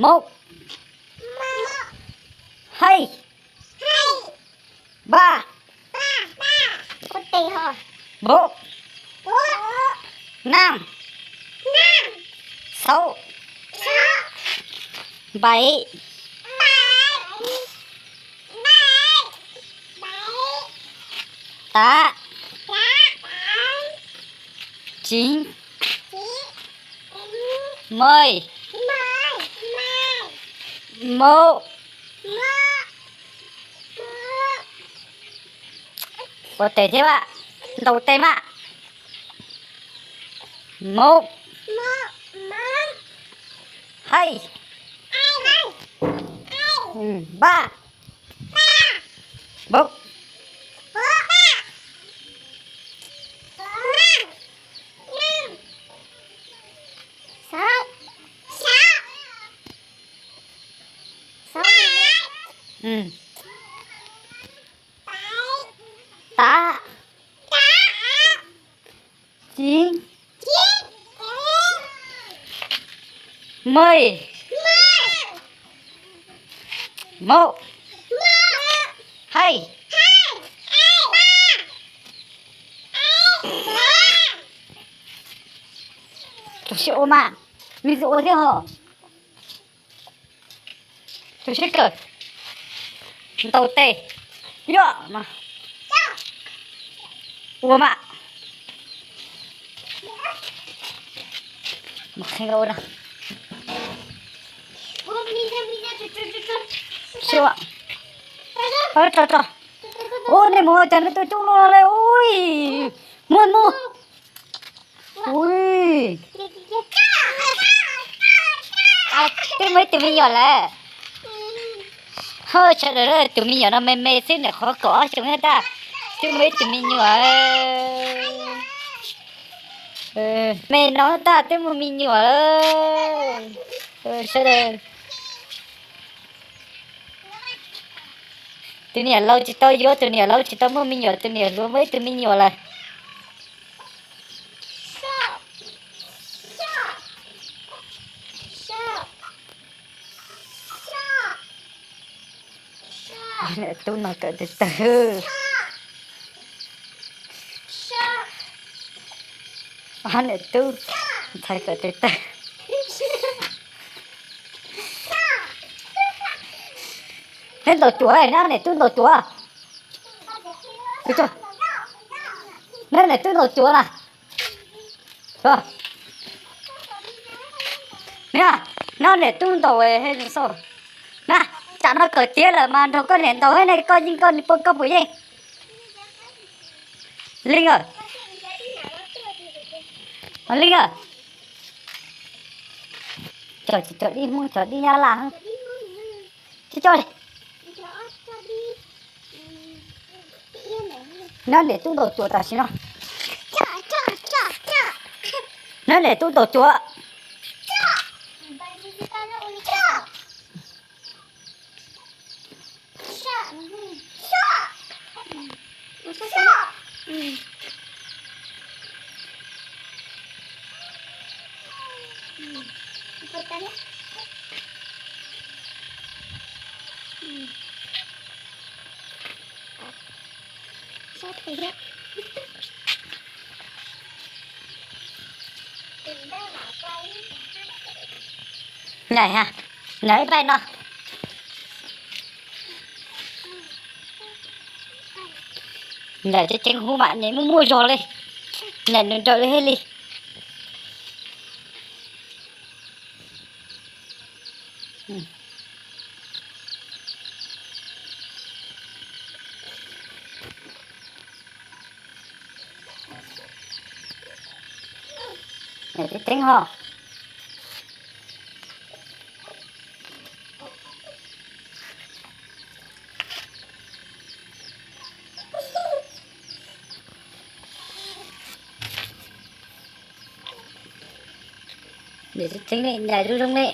Mauj. Haij. Npaj. Npauj. Naaj. Xauj. Npaiv. Tav. Txiv. Mej. Mauj. Ua tes thiab mas, ntaus tes mas. Mauj. Haij. Npaj. Npauj. Tav. Txiv. Mej. Mauj. Haij. Tus sib ua mas, nws tus ua thiab hos. Tus sib kawm, ntaus tes, yog mas, ua mas. Tso, tso, tso. Ua nej mus cas nej tuaj coob no le ui. Muaj muaj. Ui. Twb muaj ib tug me nyuam lawm. Ho sawv daws, tus me nyuam no me me xwb, nws qhov kaum ob xyoos thiab tag, twb muaj ib tug me nyuam. Me no tag twb muaj me nyuam lawm. Sawv daws, tus niam laus tsis tau yuav, tus niam laus tsis tau muaj me nyuam, tus niam hluas muaj ib tug me nyuam lawm. Niam tub no kawm tes taw. Niam tub ntxhais kawm tes taw. Neb ntaus cuav, neb niam tub ntaus cuav. Neb niam tub ntaus cuav na. Neb, neb niam tub ntaus xwb na. Tsam no kawm tiav lawm mas nrog koj niam ntaus ne, koj yeej koj, koj puas yeej? Leej, Leej, cov dib Hmoob cov dib Nyab Laj. Tsis coj li. Neb niam tub ntaus cuav tam sim no. Neb niam tub ntaus cuav. Nyaim ha, nyaim ib pai no. Nyaim ceev ceev huv mam nyaim muaj muaj zog li. Nyaim nws nrawm li thiaj li. Nyaim ceev ceev ho. Nyaim ceev ceev ne, nyaim zoo zoo ne.